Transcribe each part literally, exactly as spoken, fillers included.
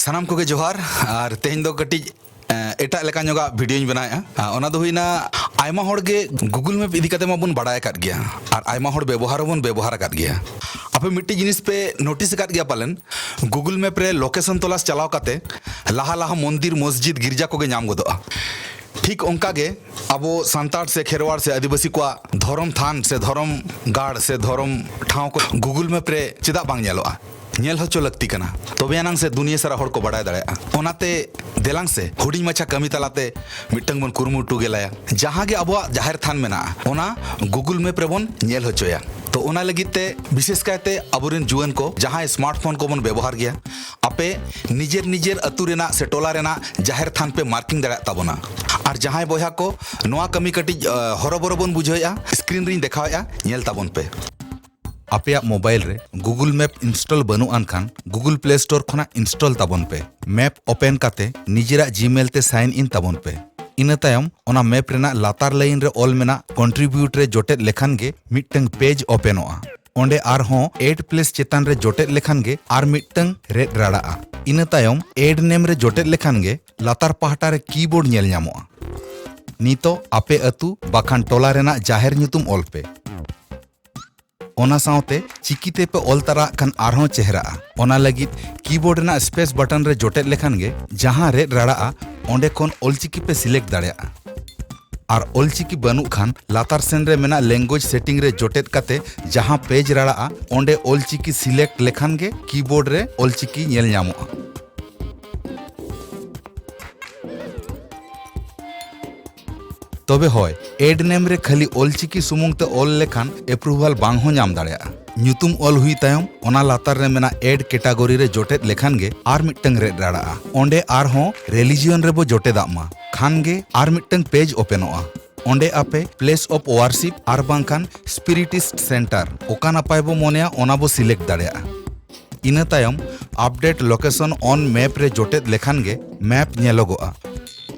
ᱥᱟᱱᱟᱢ ᱠᱚᱜᱮ ᱡᱚᱦᱟᱨ᱾ ᱟᱨ ᱛᱮᱦᱮᱧ ᱫᱚ ᱠᱟᱹᱴᱤᱡ ᱮ, ᱮᱴᱟᱜ ᱞᱮᱠᱟ ᱧᱚᱜᱟᱜ ᱵᱷᱤᱰᱤᱭᱳᱧ ᱵᱮᱱᱟᱣᱮᱫᱼᱟ᱾ ᱟ, ᱚᱱᱟ ᱫᱚ ᱦᱩᱭᱱᱟ, ᱟᱭᱢᱟ ᱦᱚᱲ ᱜᱮ Google Map ᱤᱫᱤ ᱠᱟᱛᱮ ᱢᱟᱵᱚᱱ ᱵᱟᱲᱟᱭ ᱟᱠᱟᱫ ᱜᱮᱭᱟ, ᱟᱨ ᱟᱭᱢᱟ ᱦᱚᱲ ᱵᱮᱵᱚᱦᱟᱨ ᱦᱚᱸᱵᱚᱱ ᱵᱮᱵᱚᱦᱟᱨ ᱟᱠᱟᱫ ᱜᱮᱭᱟ᱾ ᱟᱯᱮ ᱢᱤᱫᱴᱤᱡ ᱡᱤᱱᱤᱥ ᱯᱮ ᱱᱳᱴᱤᱥ ᱟᱠᱟᱫ ᱜᱮᱭᱟ ᱯᱟᱞᱮᱱ, Google Map ᱨᱮ ᱞᱳᱠᱮᱥᱚᱱ ᱛᱚᱞᱟᱥ ᱪᱟᱞᱟᱣ ᱠᱟᱛᱮ ᱞᱟᱦᱟ ᱞᱟᱦᱟ ᱢᱚᱱᱫᱤᱨ, ᱢᱚᱥᱡᱤᱫ, ᱜᱤᱨᱡᱟ ᱠᱚᱜᱮ ᱧᱟᱢ ᱜᱚᱫᱚᱜᱼᱟ᱾ ᱴᱷᱤᱠ ᱚᱱᱠᱟ ᱜᱮ ᱟᱵᱚ ᱥᱟᱱᱛᱟᱲ ᱥᱮ ᱠᱷᱮᱨᱣᱟᱲ ᱥᱮ ᱟᱹᱫᱤᱵᱟᱹᱥᱤ ᱠᱚᱣᱟᱜ ᱫᱷᱚᱨᱚᱢ ᱛᱷᱟᱱ ᱥᱮ ᱫᱷᱚᱨᱚᱢ ᱜᱟᱲ ᱥᱮ ᱫᱷᱚᱨᱚᱢ ᱴᱷᱟᱶ ᱠᱚ Google Map ᱨᱮ ᱪᱮᱫᱟᱜ ᱵᱟᱝ ᱧᱮᱞᱚᱜᱼᱟ? ᱧᱮᱞ ᱦᱚᱪᱚ ᱞᱟᱹᱠᱛᱤ ᱠᱟᱱᱟ, ᱛᱚᱵᱮ ᱟᱱᱟᱝ ᱥᱮ ᱫᱩᱱᱤᱭᱟᱹ ᱥᱟᱨᱟ ᱦᱚᱲ ᱠᱚ ᱵᱟᱲᱟᱭ ᱫᱟᱲᱮᱭᱟᱜᱼᱟ᱾ ᱚᱱᱟᱛᱮ ᱫᱮᱞᱟᱝ ᱥᱮ ᱦᱩᱰᱤᱧ ᱢᱟᱪᱷᱟ ᱠᱟᱹᱢᱤ ᱛᱟᱞᱟᱛᱮ ᱢᱤᱫᱴᱟᱝ ᱵᱚᱱ ᱠᱩᱨᱩᱢᱩᱴᱩ ᱜᱮᱞᱟᱭᱟ, ᱡᱟᱦᱟᱸ ᱜᱮ ᱟᱵᱚᱣᱟᱜ ᱡᱟᱦᱮᱨ ᱛᱷᱟᱱ ᱢᱮᱱᱟᱜᱼᱟ, ᱚᱱᱟ Google Map ᱨᱮᱵᱚᱱ ᱧᱮᱞ ᱦᱚᱪᱚᱭᱟ᱾ ᱛᱚ, ᱚᱱᱟ ᱞᱟᱹᱜᱤᱫ ᱛᱮ ᱵᱤᱥᱮᱥ ᱠᱟᱭᱛᱮ ᱟᱵᱚᱨᱮᱱ ᱡᱩᱣᱟᱹᱱ ᱠᱚ ᱡᱟᱦᱟᱸᱭ ᱥᱢᱟᱨᱴᱯᱷᱳᱱ ᱠᱚᱵᱚᱱ ᱵᱮᱵᱚᱦᱟᱨ ᱜᱮᱭᱟ, ᱟᱯᱮ ᱱᱤᱡᱮᱨ ᱱᱤᱡᱮᱨ ᱟᱹᱛᱩ ᱨᱮᱱᱟᱜ ᱥᱮ ᱴᱚᱞᱟ ᱨᱮᱱᱟᱜ ᱡᱟᱦᱮᱨ ᱛᱷᱟᱱ ᱯᱮ ᱢᱟᱨᱠᱤᱝ ᱫᱟᱲᱮᱭᱟᱜ ᱛᱟᱵᱚᱱᱟ᱾ ᱟᱨ ᱡᱟᱦᱟᱸᱭ ᱵᱚᱭᱦᱟ ᱠᱚ ᱱᱚᱣᱟ ᱠᱟᱹᱢᱤ ᱠᱟᱹᱴᱤᱡ, ᱟ, ᱦᱚᱨᱚᱵᱚᱨᱚ ᱵᱚᱱ ᱵᱩᱡᱷᱟᱹᱣᱮᱫᱼᱟ, ᱥᱠᱨᱤᱱ ᱨᱤᱧ ᱫᱮᱠᱷᱟᱣᱮᱫᱼᱟ, ᱧᱮᱞ ᱛᱟᱵᱚᱱ ᱯᱮ᱾ ᱟᱯᱮᱭᱟᱜ ᱢᱳᱵᱟᱭᱤᱞ ᱨᱮ Google Map install ᱵᱟᱹᱱᱩᱜ ᱟᱱ ᱠᱷᱟᱱ, Google Play Store ᱠᱷᱚᱱᱟᱜ install ᱛᱟᱵᱚᱱ ᱯᱮ᱾ Map open ᱠᱟᱛᱮ ᱱᱤᱡᱮᱨᱟᱜ Gmail ᱛᱮ sign in ᱛᱟᱵᱚᱱ ᱯᱮ᱾ ᱤᱱᱟᱹ ᱛᱟᱭᱚᱢ ᱚᱱᱟ map ᱨᱮᱱᱟᱜ ᱞᱟᱛᱟᱨ ᱞᱟᱭᱤᱱ ᱨᱮ ᱚᱞ ᱢᱮᱱᱟᱜ Contribute ᱨᱮ ᱡᱚᱴᱮᱫ ᱞᱮᱠᱷᱟᱱ ᱜᱮ ᱢᱤᱫᱴᱟᱝ ᱯᱮᱡᱽ ᱳᱯᱮᱱᱚᱜᱼᱟ᱾ ᱚᱸᱰᱮ ᱟᱨᱦᱚᱸ Add Place ᱪᱮᱛᱟᱱ ᱨᱮ ᱡᱚᱴᱮᱫ ᱞᱮᱠᱷᱟᱱ ᱜᱮ ᱟᱨ ᱢᱤᱫᱴᱟᱝ ᱨᱮᱫ ᱨᱟᱲᱟᱜᱼᱟ᱾ ᱤᱱᱟᱹ ᱛᱟᱭᱚᱢ Add Name ᱨᱮ ᱡᱚᱴᱮᱫ ᱞᱮᱠᱷᱟᱱ ᱜᱮ ᱞᱟᱛᱟᱨ ᱯᱟᱦᱴᱟ ᱨᱮ ᱠᱤᱵᱳᱨᱰ ᱧᱮᱞ ᱧᱟᱢᱚᱜᱼᱟ᱾ ᱱᱤᱛᱚᱜ ᱟᱯᱮ ᱟᱹᱛᱩ ᱵᱟᱠᱷᱟᱱ ᱴᱚᱞᱟ ᱨᱮᱱᱟᱜ ᱡᱟᱦᱮᱨ ᱧᱩᱛᱩᱢ ᱚᱞ ᱯᱮ᱾ ᱚᱱᱟ ᱥᱟᱶᱛᱮ ᱪᱤᱠᱤ ᱛᱮᱯᱮ ᱚᱞ ᱛᱟᱨᱟᱜ ᱠᱷᱟᱱ ᱟᱨᱦᱚᱸ ᱪᱮᱦᱨᱟᱜᱼᱟ᱾ ᱚᱱᱟ ᱞᱟᱹᱜᱤᱫ ᱠᱤᱵᱳᱨᱰ ᱨᱮᱱᱟᱜ space button ᱨᱮ ᱡᱚᱴᱮᱫ ᱞᱮᱠᱷᱟᱱ ᱜᱮ ᱡᱟᱦᱟᱸ ᱨᱮᱫ ᱨᱟᱲᱟᱜᱼᱟ, ᱚᱸᱰᱮ ᱠᱷᱚᱱ ᱚᱞᱪᱤᱠᱤ ᱯᱮ select ᱫᱟᱲᱮᱭᱟᱜᱼᱟ᱾ ᱟᱨ ᱚᱞᱪᱤᱠᱤ ᱵᱟᱹᱱᱩᱜ ᱠᱷᱟᱱ ᱞᱟᱛᱟᱨ ᱥᱮᱱ ᱨᱮ ᱢᱮᱱᱟᱜ Language Setting ᱨᱮ ᱡᱚᱴᱮᱫ ᱠᱟᱛᱮ ᱡᱟᱦᱟᱸ ᱯᱮᱡᱽ ᱨᱟᱲᱟᱜᱼᱟ, ᱚᱸᱰᱮ ᱚᱞᱪᱤᱠᱤ select ᱞᱮᱠᱷᱟᱱ ᱜᱮ ᱠᱤᱵᱳᱨᱰ ᱨᱮ ᱚᱞᱪᱤᱠᱤ ᱧᱮᱞ ᱧᱟᱢᱚᱜᱼᱟ᱾ ᱛᱚᱵᱮ ᱦᱳᱭ, Add Name ᱨᱮ ᱠᱷᱟᱹᱞᱤ ᱚᱞᱪᱤᱠᱤ ᱥᱩᱢᱩᱝ ᱛᱮ ᱚᱞ ᱞᱮᱠᱷᱟᱱ approval ᱵᱟᱝ ᱦᱚᱸ ᱧᱟᱢ ᱫᱟᱲᱮᱭᱟᱜᱼᱟ᱾ ᱧᱩᱛᱩᱢ ᱚᱞ ᱦᱩᱭ ᱛᱟᱭᱚᱢ ᱚᱱᱟ ᱞᱟᱛᱟᱨ ᱨᱮ ᱢᱮᱱᱟᱜ Add Category ᱨᱮ ᱡᱚᱴᱮᱫ ᱞᱮᱠᱷᱟᱱ ᱜᱮ ᱟᱨ ᱢᱤᱫᱴᱟᱝ ᱨᱮᱫ ᱨᱟᱲᱟᱜᱼᱟ᱾ ᱚᱸᱰᱮ ᱟᱨᱦᱚᱸ Religion ᱨᱮᱵᱚ ᱡᱚᱴᱮᱫᱟᱜ ᱢᱟ, ᱠᱷᱟᱱ ᱜᱮ ᱟᱨ ᱢᱤᱫᱴᱟᱝ ᱯᱮᱡᱽ ᱳᱯᱮᱱᱚᱜᱼᱟ᱾ ᱚᱸᱰᱮ ᱟᱯᱮ Place of Worship ᱟᱨ ᱵᱟᱝᱠᱷᱟᱱ Spiritist Centre ᱚᱠᱟ ᱱᱟᱯᱟᱭ ᱵᱚ ᱢᱚᱱᱮᱭᱟ, ᱚᱱᱟ ᱵᱚ select ᱫᱟᱲᱮᱭᱟᱜᱼᱟ᱾ ᱤᱱᱟᱹ ᱛᱟᱭᱚᱢ Update Location on Map ᱨᱮ ᱡᱚᱴᱮᱫ ᱞᱮᱠᱷᱟᱱ ᱜᱮ map ᱧᱮᱞᱚᱜᱚᱜᱼᱟ᱾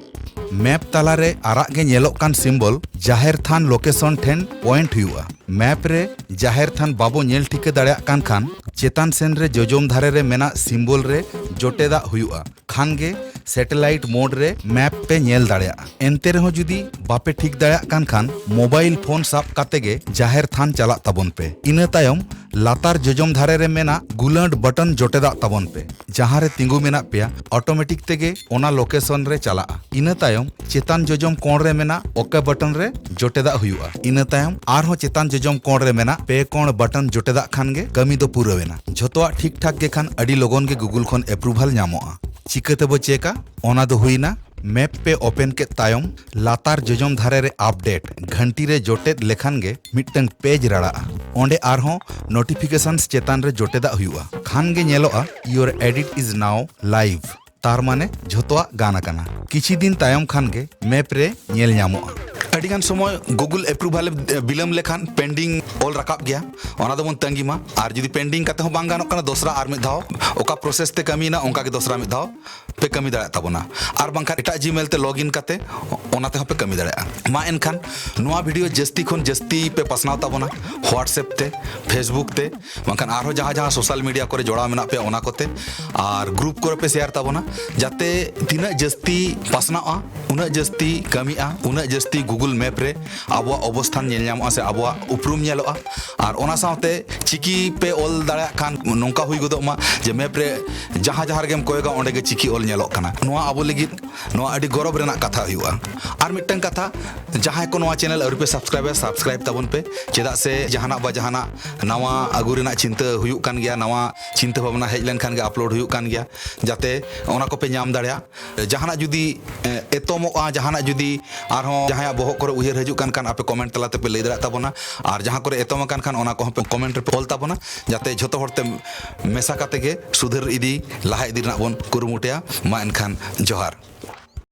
Map ᱛᱟᱞᱟᱨᱮ ᱟᱨᱟᱜ ᱜᱮ ᱧᱮᱞᱚᱜ ᱠᱟᱱ symbol ᱡᱟᱦᱮᱨ ᱛᱷᱟᱱ location ᱴᱷᱮᱱ point ᱦᱩᱭᱩᱜᱼᱟ᱾ Map ᱨᱮ ᱡᱟᱦᱮᱨ ᱛᱷᱟᱱ ᱵᱟᱵᱚ ᱧᱮᱞ ᱴᱷᱤᱠᱟᱹ ᱫᱟᱲᱮᱭᱟᱜ ᱠᱟᱱ ᱠᱷᱟᱱ, ᱪᱮᱛᱟᱱ ᱥᱮᱱ ᱨᱮ ᱡᱚᱡᱚᱢ ᱫᱷᱟᱨᱮ ᱨᱮ ᱢᱮᱱᱟᱜ ᱥᱤᱢᱵᱚᱞ ᱨᱮ ᱡᱚᱴᱮᱫᱟᱜ ᱦᱩᱭᱩᱜᱼᱟ᱾ ᱠᱷᱟᱱ ᱜᱮ ᱥᱮᱴᱮᱞᱟᱭᱤᱴ ᱢᱳᱰ ᱨᱮ ᱢᱮᱯ ᱯᱮ ᱧᱮᱞ ᱫᱟᱲᱮᱭᱟᱜᱼᱟ᱾ ᱮᱱᱛᱮ ᱨᱮᱦᱚᱸ ᱡᱩᱫᱤ ᱵᱟᱯᱮ ᱴᱷᱤᱠ ᱫᱟᱲᱮᱭᱟᱜ ᱠᱟᱱ ᱠᱷᱟᱱ, ᱢᱳᱵᱟᱭᱤᱞ ᱯᱷᱳᱱ ᱥᱟᱵ ᱠᱟᱛᱮ ᱜᱮ ᱡᱟᱦᱮᱨ ᱛᱷᱟᱱ ᱪᱟᱞᱟᱜ ᱛᱟᱵᱚᱱ ᱯᱮ᱾ ᱤᱱᱟᱹ ᱛᱟᱭᱚᱢ ᱞᱟᱛᱟᱨ ᱡᱚᱡᱚᱢ ᱫᱷᱟᱨᱮ ᱨᱮ ᱢᱮᱱᱟᱜ ᱜᱩᱞᱟᱹᱰ ᱵᱟᱴᱚᱱ ᱡᱚᱴᱮᱫᱟᱜ ᱛᱟᱵᱚᱱ ᱯᱮ᱾ ᱡᱟᱦᱟᱸ ᱨᱮ ᱛᱤᱸᱜᱩ ᱢᱮᱱᱟᱜ ᱯᱮᱭᱟ, ᱚᱴᱳᱢᱮᱴᱤᱠ ᱛᱮᱜᱮ ᱚᱱᱟ ᱞᱳᱠᱮᱥᱚᱱ ᱨᱮ ᱪᱟᱞᱟᱜᱼᱟ᱾ ᱤᱱᱟᱹ ᱛᱟᱭᱚᱢ ᱪᱮᱛᱟᱱ ᱡᱚᱡᱚᱢ ᱠᱚᱬ ᱨᱮ ᱢᱮᱱᱟᱜ ᱳᱠᱮ ᱵᱟᱴᱚᱱ ᱨᱮ ᱡᱚᱴᱮᱫᱟᱜ ᱦᱩᱭᱩᱜᱼᱟ᱾ ᱤᱱᱟᱹ ᱛᱟᱭᱚᱢ ᱟᱨᱦᱚᱸ ᱪᱮᱛᱟᱱ ᱡᱚᱡᱚᱢ ᱠᱚᱬ ᱨᱮ ᱢᱮᱱᱟᱜ ᱯᱮ ᱠᱚᱬ ᱵᱟᱴᱚᱱ ᱡᱚᱴᱮᱫᱟᱜ ᱠᱷᱟᱱ ᱜᱮ ᱠᱟᱹᱢᱤ ᱫᱚ ᱯᱩᱨᱟᱹᱣ ᱮᱱᱟ᱾ ᱡᱷᱚᱛᱚᱣᱟᱜ ᱴᱷᱤᱠ ᱴᱷᱟᱠ ᱜᱮ ᱠᱷᱟᱱ ᱟᱹᱰᱤ ᱞᱚᱜᱚᱱ ᱜᱮ ᱜᱩᱜᱩᱞ ᱠᱷᱚᱱ ᱮᱯᱨᱩᱵᱷᱟᱞ ᱧᱟᱢᱚᱜᱼᱟ᱾ ᱪᱤᱠᱟᱹ ᱛᱮᱵᱚ ᱪᱮᱠᱟ? ᱚᱱᱟ ᱫᱚ ᱦᱩᱭᱱᱟ, ᱢᱮᱯ ᱯᱮ ᱳᱯᱮᱱ ᱠᱮᱫ ᱛᱟᱭᱚᱢ ᱞᱟᱛᱟᱨ ᱡᱚᱡᱚᱢ ᱫᱷᱟᱨᱮ ᱨᱮ ᱟᱯᱰᱮᱴ ᱜᱷᱟᱱᱴᱤ ᱨᱮ ᱡᱚᱴᱮᱫ ᱞᱮᱠᱷᱟᱱ ᱜᱮ ᱢᱤᱫᱴᱟᱝ ᱯᱮᱡᱽ ᱨᱟᱲᱟᱜᱼᱟ᱾ ᱚᱸᱰᱮ ᱟᱨᱦᱚᱸ ᱱᱳᱴᱤᱯᱷᱤᱠᱮᱥᱚᱱᱥ ᱪᱮᱛᱟᱱ ᱨᱮ ᱡᱚᱴᱮᱫᱟᱜ ᱦᱩᱭᱩᱜᱼᱟ᱾ ᱠᱷᱟᱱ ᱜᱮ ᱧᱮᱞᱚᱜᱼᱟ, "Your edit is now live", ᱛᱟᱨ ᱢᱟᱱᱮ ᱡᱷᱚᱛᱚᱣᱟᱜ ᱜᱟᱱ ᱟᱠᱟᱱᱟ᱾ ᱠᱤᱪᱷᱤ ᱫᱤᱱ ᱛᱟᱭᱚᱢ ᱠᱷᱟᱱ ᱜᱮ ᱢᱮᱯ ᱨᱮ ᱧᱮᱞ ᱧᱟᱢᱚᱜᱼᱟ᱾ ᱟᱹᱰᱤ ᱜᱟᱱ ᱥᱚᱢᱚᱭ ᱜᱩᱜᱩᱞ ᱮᱯᱨᱩᱵᱷᱟᱞ ᱮ ᱵᱤᱞᱚᱢ ᱞᱮᱠᱷᱟᱱ ᱯᱮᱱᱰᱤᱝ ᱚᱞ ᱨᱟᱠᱟᱵ ᱜᱮᱭᱟ, ᱚᱱᱟ ᱫᱚᱵᱚᱱ ᱛᱟᱺᱜᱤ ᱢᱟ᱾ ᱟᱨ ᱡᱩᱫᱤ ᱯᱮᱱᱰᱤᱝ ᱠᱟᱛᱮ ᱦᱚᱸ ᱵᱟᱝ ᱜᱟᱱᱚᱜ ᱠᱟᱱᱟ, ᱫᱚᱥᱨᱟ ᱟᱨ ᱢᱤᱫ ᱫᱷᱟᱣ ᱚᱠᱟ ᱯᱨᱚᱥᱮᱥ ᱛᱮ ᱠᱟᱹᱢᱤᱭᱮᱱᱟ ᱚᱱᱠᱟ ᱜᱮ ᱫᱚᱥᱨᱟ ᱢᱤᱫ ᱫᱷᱟᱣ ᱯᱮ ᱠᱟᱹᱢᱤ ᱫᱟᱲᱮᱭᱟᱜ ᱛᱟᱵᱚᱱᱟ᱾ ᱟᱨ ᱵᱟᱝᱠᱷᱟᱱ ᱮᱴᱟᱜ ᱡᱤᱢᱮᱞ ᱛᱮ ᱞᱚᱜᱤᱱ ᱠᱟᱛᱮ ᱚᱱᱟ ᱛᱮᱦᱚᱸ ᱯᱮ ᱠᱟᱹᱢᱤ ᱫᱟᱲᱮᱭᱟᱜᱼᱟ᱾ ᱢᱟ ᱮᱱᱠᱷᱟᱱ ᱱᱚᱣᱟ ᱵᱷᱤᱰᱤᱭᱳ ᱡᱟᱹᱥᱛᱤ ᱠᱷᱚᱱ ᱡᱟᱹᱥᱛᱤ ᱯᱮ ᱯᱟᱥᱱᱟᱣ ᱛᱟᱵᱚᱱᱟ, WhatsApp ᱛᱮ, Facebook ᱛᱮ, ᱵᱟᱝᱠᱷᱟᱱ ᱟᱨᱦᱚᱸ ᱡᱟᱦᱟᱸ ᱡᱟᱦᱟᱸ ᱥᱳᱥᱟᱞ ᱢᱤᱰᱤᱭᱟ ᱠᱚᱨᱮ ᱡᱚᱲᱟᱣ ᱢᱮᱱᱟᱜ ᱯᱮᱭᱟ ᱚᱱᱟ ᱠᱚᱛᱮ, ᱟᱨ ᱜᱨᱩᱯ ᱠᱚᱨᱮ ᱯᱮ ᱥᱮᱭᱟᱨ ᱛᱟᱵᱚᱱᱟ, ᱡᱟᱛᱮ ᱛᱤᱱᱟᱹᱜ ᱡᱟᱹᱥᱛᱤ ᱯᱟᱥᱱᱟᱜᱼᱟ, ᱩᱱᱟᱹᱜ ᱡᱟᱹᱥᱛᱤ ᱠᱟᱹᱢᱤᱜᱼᱟ, ᱩᱱᱟᱹᱜ ᱡᱟᱹᱥᱛᱤ ᱜᱩᱜᱩᱞ ᱢᱮᱯ ᱨᱮ ᱟᱵᱚᱣᱟᱜ ᱚᱵᱚᱥᱛᱷᱟᱱ ᱧᱮᱞ ᱧᱟᱢᱚᱜᱼᱟ ᱥᱮ ᱟᱵᱚᱣᱟᱜ ᱩᱯᱨᱩᱢ ᱧᱮᱞᱚᱜᱼᱟ᱾ ᱟᱨ ᱚᱱᱟ ᱥᱟᱶᱛᱮ ᱪᱤᱠᱤ ᱯᱮ ᱚᱞ ᱫᱟᱲᱮᱭᱟᱜ ᱠᱷᱟᱱ ᱱᱚᱝᱠᱟ ᱦᱩᱭ ᱜᱚᱫᱚᱜ ᱢᱟ ᱡᱮ ᱢᱮᱯ ᱨᱮ ᱡᱟᱦᱟᱸ ᱡᱟᱦᱟᱸ ᱨᱮᱜᱮᱢ ᱠᱚᱭᱚᱜᱟ ᱚᱸᱰᱮ ᱜᱮ ᱪᱤᱠᱤ ᱚᱞ ᱧᱮᱞᱚᱜ ᱠᱟᱱᱟ᱾ ᱱᱚᱣᱟ ᱟᱵᱚ ᱞᱟᱹᱜᱤᱫ ᱱᱚᱣᱟ ᱟᱹᱰᱤ ᱜᱚᱨᱚᱵᱽ ᱨᱮᱱᱟᱜ ᱠᱟᱛᱷᱟ ᱦᱩᱭᱩᱜᱼᱟ᱾ ᱟᱨ ᱢᱤᱫᱴᱟᱝ ᱠᱟᱛᱷᱟ, ᱡᱟᱦᱟᱸᱭ ᱠᱚ ᱱᱚᱣᱟ ᱪᱮᱱᱮᱞ ᱟᱹᱣᱨᱤ ᱯᱮ ᱥᱟᱵᱥᱠᱨᱟᱭᱤᱵᱟ, ᱥᱟᱵᱥᱠᱨᱟᱭᱤᱵ ᱛᱟᱵᱚᱱ ᱯᱮ, ᱪᱮᱫᱟᱜ ᱥᱮ ᱡᱟᱦᱟᱱᱟᱜ ᱵᱟ ᱡᱟᱦᱟᱱᱟᱜ ᱱᱟᱣᱟ ᱟᱹᱜᱩ ᱨᱮᱱᱟᱜ ᱪᱤᱱᱛᱟᱹ ᱦᱩᱭᱩᱜ ᱠᱟᱱ ᱜᱮᱭᱟ, ᱱᱟᱣᱟ ᱪᱤᱱᱛᱟᱹ ᱵᱷᱟᱵᱽᱱᱟ ᱦᱮᱡ ᱞᱮᱱᱠᱷᱟᱱ ᱜᱮ ᱟᱯᱞᱳᱰ ᱦᱩᱭᱩᱜ ᱠᱟᱱ ᱜᱮᱭᱟ, ᱡᱟᱛᱮ ᱚᱱᱟ ᱠᱚᱯᱮ ᱧᱟᱢ ᱫᱟᱲᱮᱭᱟᱜ᱾ ᱡᱟᱦᱟᱱᱟᱜ ᱡᱩᱫᱤ, ᱮ, ᱮᱛᱚᱢᱚᱜᱼᱟ, ᱡᱟᱦᱟᱱᱟᱜ ᱡᱩᱫᱤ ᱟᱨᱦᱚᱸ ᱡᱟᱦᱟᱸᱭᱟᱜ ᱵᱚᱦᱚᱜ ᱠᱚᱨᱮ ᱩᱭᱦᱟᱹᱨ ᱦᱤᱡᱩᱜ ᱠᱟᱱ ᱠᱷᱟᱱ ᱟᱯᱮ ᱠᱚᱢᱮᱱᱴ ᱛᱟᱞᱟ ᱛᱮᱯᱮ ᱞᱟᱹᱭ ᱫᱟᱲᱮᱭᱟᱜ ᱛᱟᱵᱚᱱᱟ, ᱟᱨ ᱡᱟᱦᱟᱸ ᱠᱚᱨᱮ ᱮᱛᱚᱢ ᱟᱠᱟᱱ ᱠᱷᱟᱱ ᱚᱱᱟ ᱠᱚᱦᱚᱸ ᱯᱮ ᱠᱚᱢᱮᱱᱴ ᱨᱮᱯᱮ ᱚᱞ ᱛᱟᱵᱚᱱᱟ, ᱡᱟᱛᱮ ᱡᱷᱚᱛᱚ ᱦᱚᱲ ᱛᱮ ᱢᱮᱥᱟ ᱠᱟᱛᱮ ᱜᱮ ᱥᱩᱫᱷᱟᱹᱨ ᱤᱫᱤ, ᱞᱟᱦᱟ ᱤᱫᱤ ᱨᱮᱱᱟᱜ ᱵᱚᱱ ᱠᱩᱨᱩᱢᱩᱴᱩᱭᱟ᱾ ᱢᱟ ᱮᱱᱠᱷᱟᱱ ᱡᱚᱦᱟᱨ᱾